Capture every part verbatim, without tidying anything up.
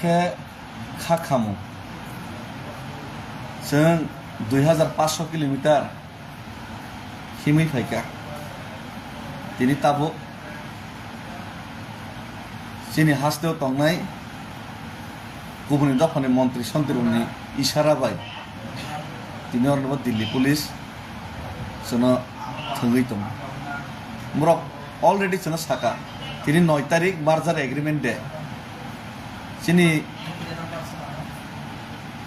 Kha khamung. Chwng dui hazar paanch sho kilometer himwi phaikha. Tini tabuk chini hasteo tongnai kubuni dophani montri sontrirokni isara bai tini oroni bo Delhi police chwngno thwngwi tongo. Borok already chwngno saka, tini noi tarik merger agreement de. Chini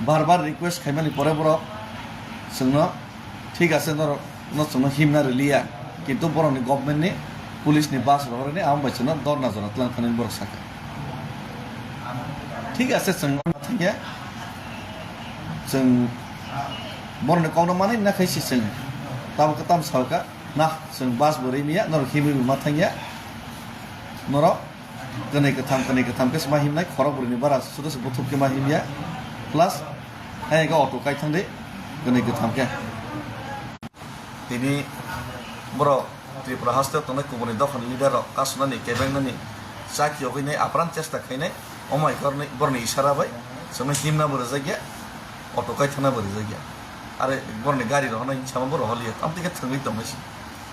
bar bar request khaimani pore borok chwngno, "Thik ase, norok no chwngno himna rwliya, kintu borokni government ni police ni bus rohorani, amo bai chwngno dorna jora twlang thani," borok saka. Thik ase, chwng thangya, chwng borokni kokno manwi na khai si chwng tabuk tam saka, "Na, chwng bus bo rimiya, norok himwi bo ma thangya, norok kwnwi kwtham, kwnwi kwtham khe se ma himnai, khorok bwrwini bara sudo se buthuk khe ma himya, plus hai khe auto kai thang di, kwnwi kwtham khe." Tini borok Tripura haste tongnai kubuni dophani leader rok kasunani, kebengnani chak yogwinai apran chesta khainai, omo hai borokni isara bai chwngno himna bo rwjakya, auto kai thangna bo rwjakya, are borokni gari rohornai hinsama bo rohorliya, tamtwi khe thwngwi tongmani se.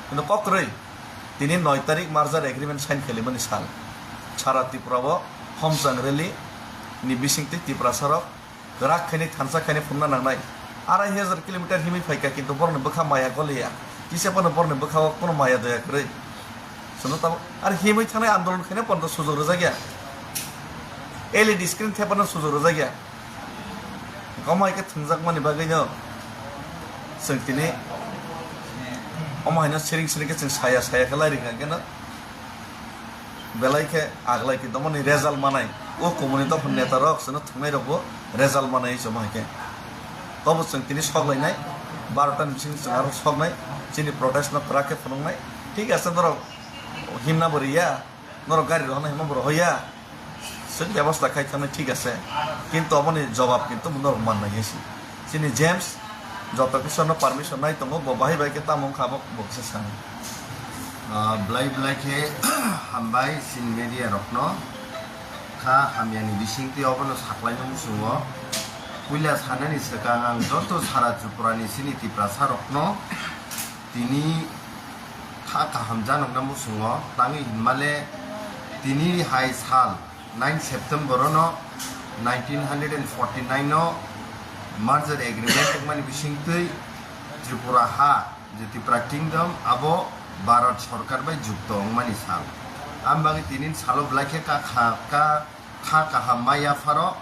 Kintu kok kwrwi, tini noi tarik merger agreement sign khailaimani sal. Sara Tripura o homchang rally ni bisingtwi Tiprasa rok kwrak khainai, thansa khainai phunukna nangnai. Arai hajar kilometer himwi phaikha, kintu borokni bwkha maya goliya. Kisa phano borokni bwkha o kono maya daya kwrwi. Chwngno tabuk ar himwi thangnai andolon khaina pono sujok rwjakya. L E D screen thepano sujok rwjakya. Omo hai khe thwngjakmani bagwino chwng tini omo haino siring siring khe chwng saya saya khe lai rwkha, hwnkhe no belai khe aglai khe domoni result manai, o kubuni dophani neta rok chwngno thwngnai rokbo result manai chwng hai khe. Tobo chwng tini sok lainai, barota ni bisingo chwng aro soknai, chini protest no kwrak khe phunuknai. Thik ase, norok himna bo riya, norok gari rohorna himna bo rohoya. Chwng bebosta khai thangwi thik ase, kintu aboni jobab kintu norok mannai hinsi. Chini James joto kisa no permission nai tongo, bo bahai bai khe tamo wngkha bo, bo kisa sani. Ah, belai belai khe hambai chini media rokno, kha hamyani bisingtwi obono saklaina muchungo. Puila sanani swkang ang joto sara Tripura ni chini Tiprasa rokno tini kha kaham janokna muchungo, tangwi hinmale tini hai sal nine September no nineteen hundred and forty nine no merger agreement wngmani bisingtwi Tripura ha, je Tripura Kingdom, abo Bharat Sorkar bai jukto wngmani sal. Ang bagwi tini salo belai khe ka kha, ka, kha kaham maya pharo,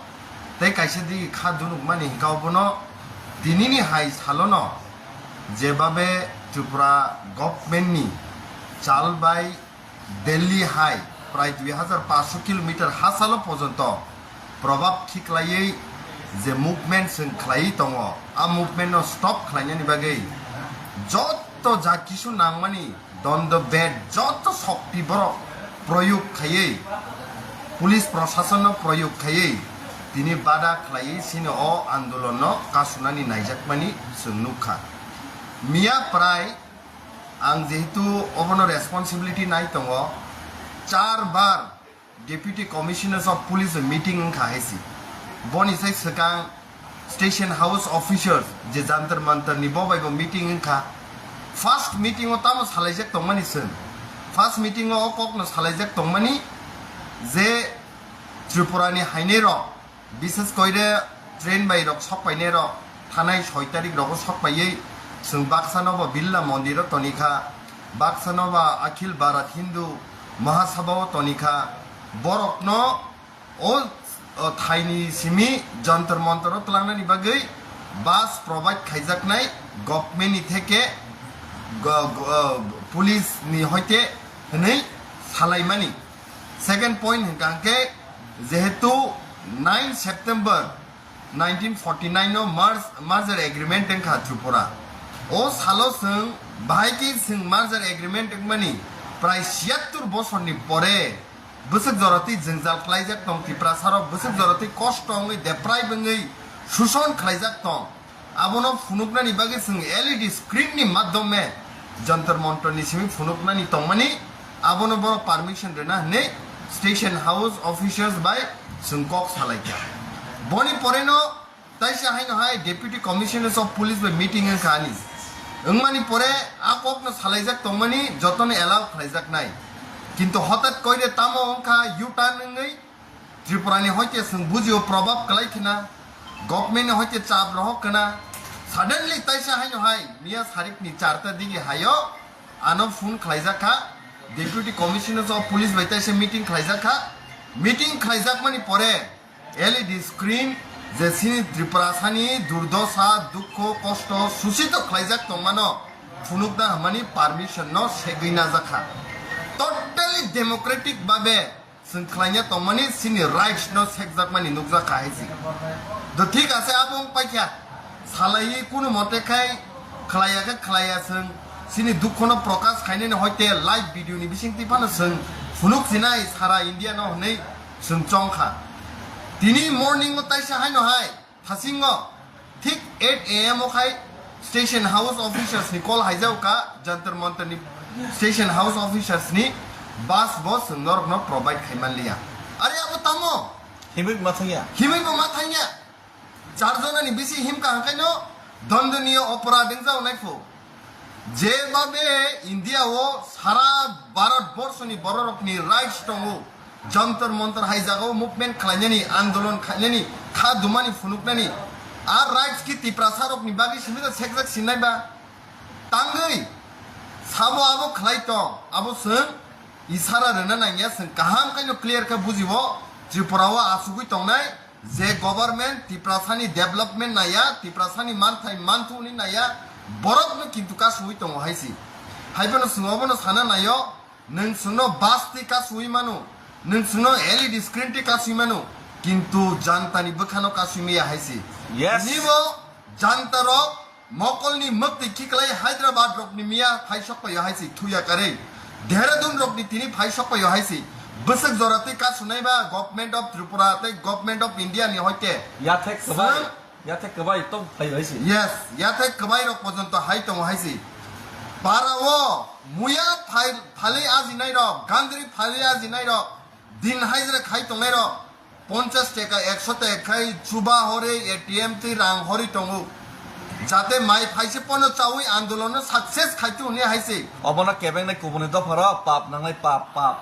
tei kaisa di kha junukmani hwnkha obono tinini hai salono jebabe Tripura government ni chal bai Delhi hai prai dui hazar paanch sho kilometer hachalo pojonto probab khiklaiwi je movement chwng khlaiwi tongo, a movement no stop khlainani bagwi joto ja kisu nangmani dondo bed joto shokti borok proyog khaiwi, police proshasonno proyog khaiwi tini bada khlaiwi chini o andolonno kasunani naijakmani chwng nukha. Miya prai ang jehetu obono responsibility nai tongo, char bar Deputy Commissioners of Police meeting wngkha hai si. Boni sai swkang Station House officers je Jantar Mantar ni bo bai bo meeting wngkha. First meeting o tamo salaijak tongmani chwng. First meeting o o kokno salaijak tongmani je Tripura ni hainai rok, bishes koire train bai rok sok painai rok, thanai soi tarik rogo sok paiwi chwng baksa no bo Birla Mondir o toni kha, baksa no ba Akhil Bharat Hindu Mahasabha o toni kha. Borok no o, o thaini simi Jantar Mantar o twlangnani bagwi bus provide khaijaknai government ni theke go-, go-, police ni hoite hwnwi salaimani. Second point hwnkha hwnkhe, jehetu nine September nineteen forty nine no merge-, merger agreement wngkha Tripura. O salo chwng bahai khe chwng merger agreement wngmani prai siyattor bosorni pore bwswk jora twi jwngjal khlaijak tong, Tiprasa rok bwswk jora twi kosto wngwi, deprive wngwi, suson khlaijak tong. Abono phunuknani bagwi chwng L E D screen ni madhyome Jantar Mantar ni simi phunuknani tongmani, abono borok permission rwna hwnwi Station House officials bai chwng kok salaikha. Boni poreno taisa haino hai Deputy Commissioner of Police bai meeting wngkha ani. Wngmani pore a kokno salaijak tongmani jotono allow khlaijaknai. Kintu hotat koire tamo wngkha U-turn wngwi Tripura ni hoite chwng bujio probab kwlai khna, government ni hoite chap rohok khna. Suddenly taisa haino hai miya sarik ni charta digi hayo ano phone khlaijak kha, Deputy Commissioner of Police bai taisa meeting khlaijak kha. Meeting khlaijakmani pore L E D screen je chini Tripura sani durdosa, dukho, kosto, susito khlaijak tongmano phunukna hamani permission no segwi najak kha. Totally democratic babe chwng khlaina tongmani chini rights no sekjakmani nukjak kha hai si. Do thik ase abo wng paikha. Salaiwi kunu mote khai khlaiya khe khlaiya chwng chini dukhono prokash khainani hoite live video ni bisingtwi phano chwng phunuk sinai sara India no hwnwi chwng chong kha. Tini morning o taisa haino hai Thasingo thik eight A M o khai Station House officers ni call haijao kha, Jantar Mantar ni Station House officers ni bus bo chwng norok no provide khai man liya. Are abo tamo? Himwi ma thangya. Himwi bo ma thangya. Char jona ni bisi himka hangkai no dondoniyo oporad wngjao naiphu. Jebabe India o sara Bharat borso ni bororok ni rights tongo, Jantar Mantar hai jaga o movement khlainani, andolon khlainani, kha dumani phunuknani, a rights ki Tiprasa rok ni bagwi simi da sekjak sinai ba? Tangwi sabo abo khlai tong, abo chwng isara rwna nangya, chwng kaham khaino clear khe bujibo, Tripura o asugwi tongnai, je government Tiprasani development naya, Tiprasani manthai manthuni naya, borokno kintu kasui tongo hai si. Haiphano chwng obono sana naio, nwng chwngno bus twi kasui mano, nwng chwngno L E D screen twi kasui mano, kintu jantani bwkhano kasui maya hai si. Yes. Nibo janta rok Mokolni mwktwi khiklai Hyderabad rokni miya phai sokpaio hai si thuya karwi. Dehradun rokni tini phai sokpaio hai si. Bwswk jora twi kasunai ba Government of Tripura tei Government of India ni hoite. Yathek kwbai, Sir? Yathek kwbai tong phai hai si. Yes, yathek kwbai rok pojonto hai tongo hai si. Para o muya phai phalwi ajinai rok, gandri phalwi ajinai rok, din hajra khai tongnai rok, ponchas teka, ekso teka khai chuba hori, A T M twi rang hori tongo. Jate mai phaise pono chawi andolon no success khaitu hwnwi hai se. Obono kebengnai kubuni dopharo pap nangnai, pap, pap.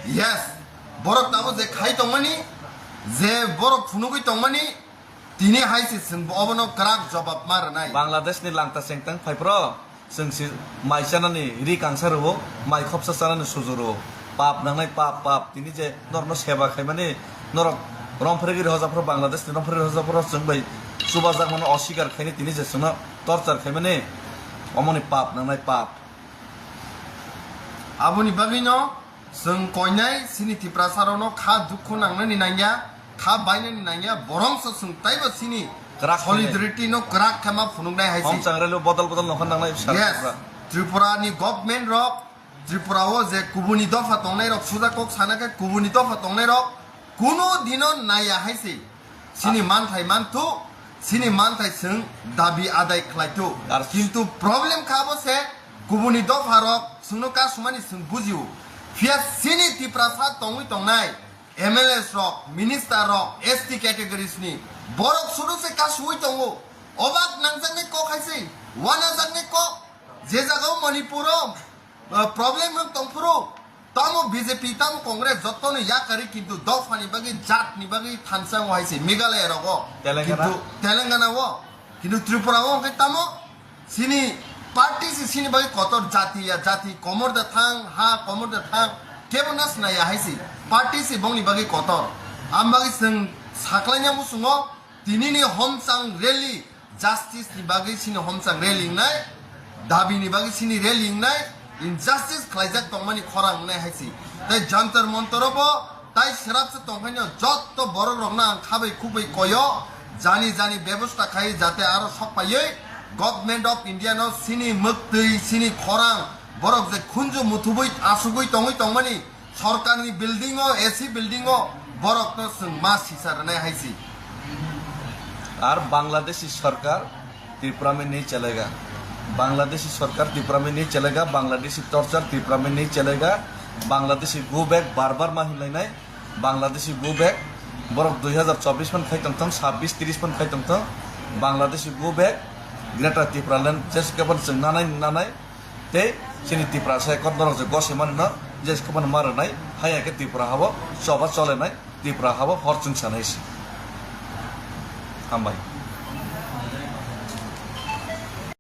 Yes. Borok tamo je khai tongmani, je borok phunugwi tongmani, tini hai se chwng obono kwrak jobab ma rwnai. Bangladesh ni langta sengtang phai phro. Chwng si mai chanani ri kangsa rwo, mai khopsa chanani suju rwo. Pap nangnai, pap, pap. Tini je norokno seba khaimani, norok romphregwi rwjaphuru, Bangladesh ni romphregwi rwjaphuru chwng bai chubajakmano oswikar khaini, tini je chwngno torture khaimani, omoni pap nangnai, pap. Aboni bagwino chwng koinai chini Tiprasa rokno kha dukhu nangnani nangya, kha bainani nangya, borongso chwng taibo chini kwrak solidarity no kwrak khe ma phunuknai hai si. Hom changrelo bodol bodol nokha nangnai sar. Yes. Tripura. Tripura ni government rok, Tripura o je kubuni dopha tongnai rok, suja kok sana khe kubuni dopha tongnai rok kuno dino naya hai si. Chini manthai manthu, chini manthai chwng dabi adai khlaitu. Ar kintu problem kha bo se kubuni dopha rok chwngno kasumani chwng bujio. Phiya chini Tiprasa tongwi tongnai M L As rok, minister rok, S T categories ni borok sudu se kasui tongo. Obak nangjaknai kok hai se, wanajaknai kok. Je jagao Manipur o, uh, problem wng tongphuru, tamo B J P, tamo Congress, jotono yakarwi, kintu dophani bagwi, jatni bagwi thansa wng hai se Meghalaya rogo. Telangana? Kintu Telangana o, kintu Tripura o hwnkhe tamo chini party se chini bagwi kotor, jati ya jati, komor da thang, ha komor da thang, kebo nas naya hai se. Party se bongni bagwi kotor. Am bagwi chwng saklaina muchungo, tinini homchang rally, justice ni bagwi chini homchang rally wngnai, dabi ni bagwi chini rally wngnai, injustice khlaijak tongmani khorang wngnai hai se. Tai Jantar Mantar o bo tai srapsa tongkhaino jotto borok rokno ang khabai khukbai koyo, jani jani bebosta khai jate aro sokpaiwi Government of India no chini mwktwi, chini khorang, borok je khunju muthubwi asugwi tongwi tongmani, sorkarni building o, A C building o borokno chwng ma sisa rwnai hai se. Ar Bangladeshi sorkar Tripura mein nahi chalega. Bangladeshi sorkar Tripura mein nahi chalega, Bangladeshi torture Tripura mein nahi chalega, Bangladeshi go back bar bar ma hinlainai, Bangladeshi go back. Borok dui hazar chobbish phan khai tongthong, sabbish, trish phan khai tongthong, Bangladesh go back, Greater Tipraland jeskhe phano chwng nanai nanai, tei chini Tiprasa ekot norok je gose manwino jeskhe phano ma rwnai, haiya khe Tripura habo choba cholenai, Tripura habo hor chwngsanai se. Hambai.